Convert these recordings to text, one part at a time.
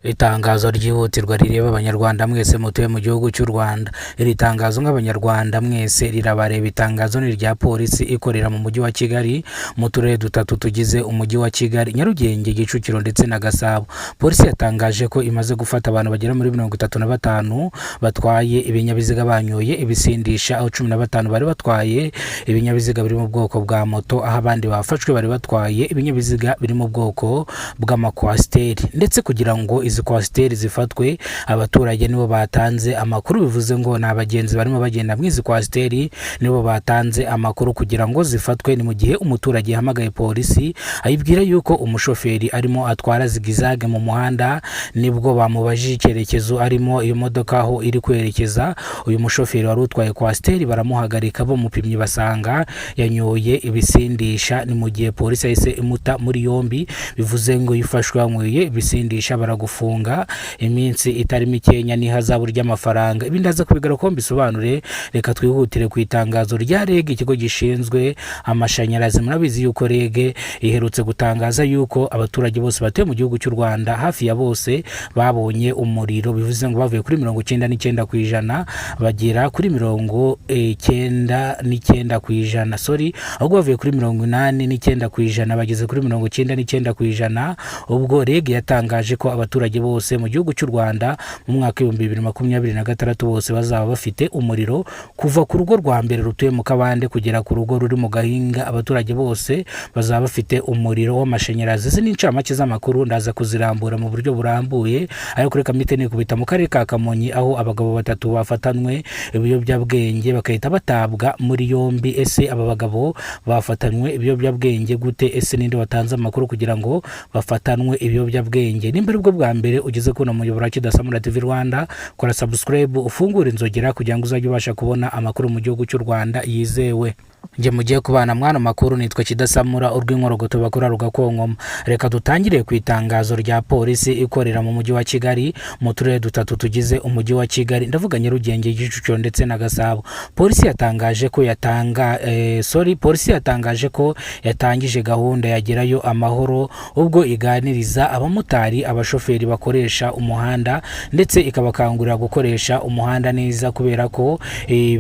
Itangazo ryihutirwa rireba Abanyarwanda mwese mutuye mu gihugu cy'u Rwanda. Iri tangazo nk'Abanyarwanda mwese rirabareba. Itangazo ni irya polisi ikorera mu mujyi wa Kigali, mu turere dutatu tugize umujyi wa Kigali: Nyarugenge, Kicukiro ndetse na Gasabo. Polisi yatangaje ko imaze gufata abantu bagera muri 35 batwaye ibinyabiziga banyoye ibisindisha, aho 15 bari batwaye ibinyabiziga biri mu bwoko bwa moto, aho abandi bafashwe bari batwaye ibinyabiziga biri mu bwoko bw'amakwasiteri. Ndetse kugira ngo izi kwasiteri zifatwe, abaturage nibo batanze amakuru. Bivuze ngo ni abagenzi barimo bagenda muri izi kwasiteri nibo batanze amakuru kugira ngo zifatwe. Ni mu gihe umuturage yahamagaye polisi ayibwira yuko umushoferi arimo atwara zigzag mu muhanda, nibwo bamubajije icyerekezo arimo iyo modoka aho iri kwerekeza. Uyu mushoferi wari utwaye kwasiteri baramuhagarika, bamupimye basanga yanyoye ibisindisha. Ni mu gihe polisi yahise imuta muri yombi. Bivuze ngo iyo ufashwe wanyweye ibisindisha, baragufunga iminsi itari mikenya n'ihazabu ry'amafaranga. Ibi ndaza kubigarukaho mbisobanure. Reka twihutire ku itangazo rya REG, ikigo gishinzwe amashanyarazi. Murabizi yuko REG iherutse gutangaza yuko abaturage bose batuye mu gihugu cy'u Rwanda, hafi ya bose, babonye umuriro. Bivuze ngo bavuye kuri 99% bagera kuri 99%, sorry, ahubwo bavuye kuri 89% bageze kuri 99%. Ubwo REG yatangaje ko abaturage bose mu gihugu cy'u Rwanda mu mwaka w'2026 bose bazaba bafite umuriro, kuva ku rugo rwa mbere rutuye mu kabande kugera ku rugo ruri mu gahinga, abaturage bose bazaba bafite umuriro w'amashanyarazi. Izi ni incamake z'amakuru, ndaza kuzirambura mu buryo burambuye, ariko reka mpite nikubita mu karere ka Kamonyi, aho abagabo batatu bafatanywe ibiyobyabwenge bagahita batabwa muri yombi. Ese aba bagabo bafatanywe ibiyobyabwenge gute? Ese ninde watanze amakuru kugira ngo bafatanwe ibiyobyabwenge? Nimba aribwo bwa mbere ugeze kubona umuyoboro wa Kidasamura TV Rwanda, kora subscribe, ufungure inzogera kugira ngo uzajye ubasha kubona amakuru mu gihugu cy'u Rwanda yizewe. Njye mugiye kubana mwana makuru nitwa Kidasamura, urw'inkorogoto bakora rugakonkoma. Reka dutangire ku itangazo rya polisi ikorera mu mujyi wa Kigali, mu turere dutatu tugize umujyi wa Kigali, ndavuga Nyarugenge, Kicukiro ndetse na Gasabo. Polisi yatangaje ko yatanga sorry, polisi yatangaje ko yatangije gahunda yagerayo amahoro, ubwo iganiriza abamotari, abashoferi bakoresha umuhanda, ndetse ikabakangurira gukoresha umuhanda neza, kubera ko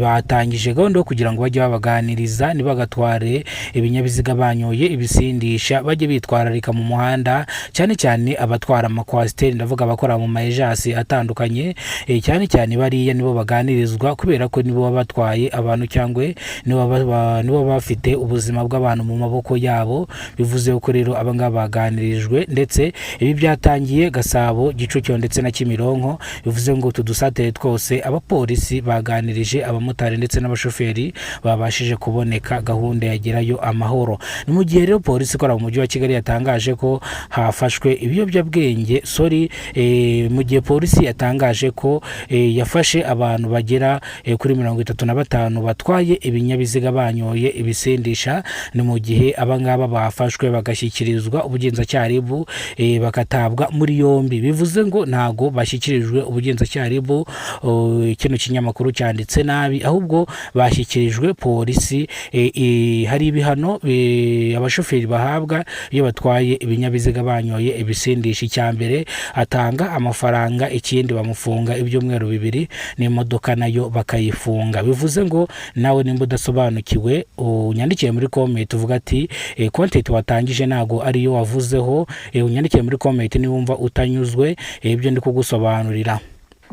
batangije gahunda yo kugira ngo bajye babaganiriza ntibagatware ibinyabiziga banyoye ibisindisha, bajye bitwararika mu muhanda, cyane cyane abatwara amakwasiteri, ndavuga abakora mu ma agence atandukanye. Cyane cyane bariya nibo baganirizwa, kubera ko nibo baba batwaye abantu cyangwa nibo baba bafite ubuzima bw'abantu mu maboko yabo. Bivuze ko rero abangaba baganirijwe, ndetse ibi byatangiye Gasabo, Kicukiro ndetse na Kimironko. Bivuze ngo utu dusatere twose abapolisi baganirije abamotari ndetse n'abashoferi babashije kuboneka, gahunda yagerayo amahoro. Ni mu gihe rero polisi ikora mu mujyi wa Kigali yatangaje ko hafashwe ibiyobyabwenge, sorry, mu gihe polisi yatangaje ko yafashe abantu bagera kuri 35 batwaye ibinyabiziga banyoye ibisindisha. Ni mu gihe abangaba bafashwe bagashyikirizwa ubugenzacyaha RIB, bagatabwa muri yombi. Bivuze ngo ntago bashyikirijwe ubugenzacyaha RIB, kino kinyamakuru cyanditse nabi, ahubwo bashyikirijwe polisi. Hari ibihano abashoferi bahabwa iyo batwaye ibinyabiziga banyoye ibisindisha. Icya mbere, atanga amafaranga; ikindi, bamufunga ibyumweru 2, n'imodoka nayo bakayifunga. Bivuze ngo nawe nimba udasobanukiwe, unyandikiye muri comment uvuga ati "Content watangije ntago ariyo wavuzeho." Unyandikiye muri comment niba wumva utanyuzwe ibyo ndi kugusobanurira.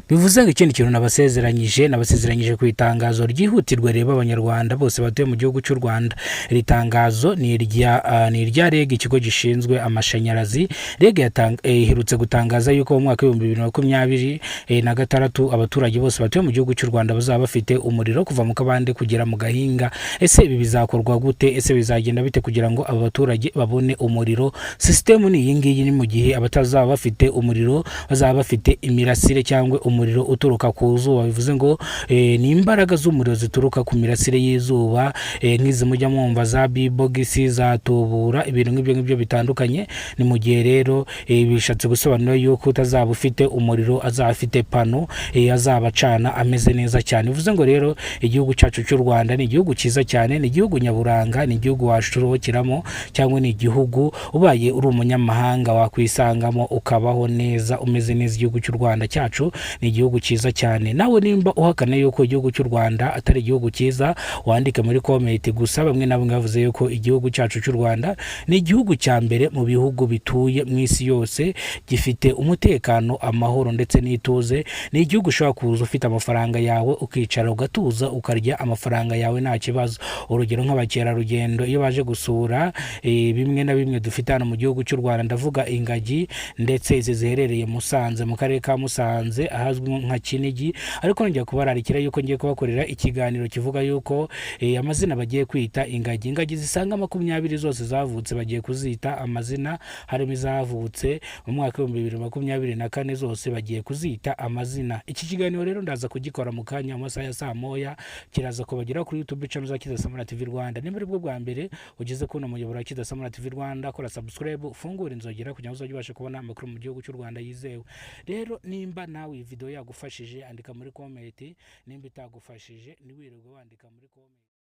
Bivuze ngo ikindi kintu nabasezeranyije ku itangazo ryihutirwa rireba Abanyarwanda bose batuye mu gihugu cy'u Rwanda. Iri tangazo ni irya REG, ikigo gishinzwe amashanyarazi. REG iherutse gutangaza yuko mu mwaka w'2026 abaturage bose batuye mu gihugu cy'u Rwanda bazaba bafite umuriro kuva mu kabande kugera mu gahinga. Ese ibi bizakorwa gute? Ese bizagenda bite kugira ngo aba baturage babone umuriro? Sisitemu ni iyi ngiyi. Ni mu gihe abatazaba bafite umuriro bazaba bafite imirasire cyangwa umuriro w'izuba. umuriro uturuka ku zuba. Bivuze ngo ni imbaraga z'umuriro zituruka ku mirasire y'izuba, nk'izi mujya mwumva za bibogisi, za tubura, ibintu nk'ibyo ngibyo bitandukanye. Ni mu gihe rero bishatse gusobanura yuko utazaba ufite umuriro azaba afite pano, azaba acana ameze neza cyane. Bivuze ngo rero igihugu cyacu cy'u Rwanda ni igihugu cyiza cyane, ni igihugu nyaburanga, ni igihugu washobokeramo, cyangwa ni igihugu ubaye uri umunyamahanga wakwisangamo ukabaho neza umeze neza. Igihugu cy'u Rwanda cyacu ni igihugu cyiza cyane. Nawe nimba uhakana yuko igihugu cy'u Rwanda atari igihugu cyiza, wandike muri comment. Gusa bamwe na bamwe bavuze yuko igihugu cyacu cy'u Rwanda ni igihugu cya mbere mu bihugu bituye mu isi yose gifite umutekano, amahoro ndetse n'ituze. Ni igihugu ushobora kuza ufite amafaranga yawe, ukicara ugatuza, ukarya amafaranga yawe nta kibazo. Urugero nk'abakerarugendo iyo baje gusura bimwe na bimwe dufite hano mu gihugu cy'u Rwanda, ndavuga ingagi, ndetse izi ziherereye Musanze, mu karere ka Musanze ahazwi nka Kinigi. Ariko nongera kubararikira yuko ngiye kubakorera ikiganiro kivuga yuko amazina bagiye kwita ingagi, ingagi zisaga 20 zose zavutse bagiye kuzita amazina, harimo izavutse mu mwaka w'2024, zose bagiye kuzita amazina. Iki kiganiro rero ndaza kugikora mu kanya mu masaha ya saa moya, kiraza kubageraho kuri YouTube channel za Kidasamura TV Rwanda. Nimba aribwo bwa mbere ugeze kuno muyoboro wa Kidasamura TV Rwanda, kora subscribe, ufungure inzogera kugira ngo uzajye ubasha kubona amakuru mu gihugu cy'u Rwanda yizewe. Rero nimba nawe iyi video yagufashije, andika muri comment. Nimba itagufashije, ntiwirirwe wandika muri comment.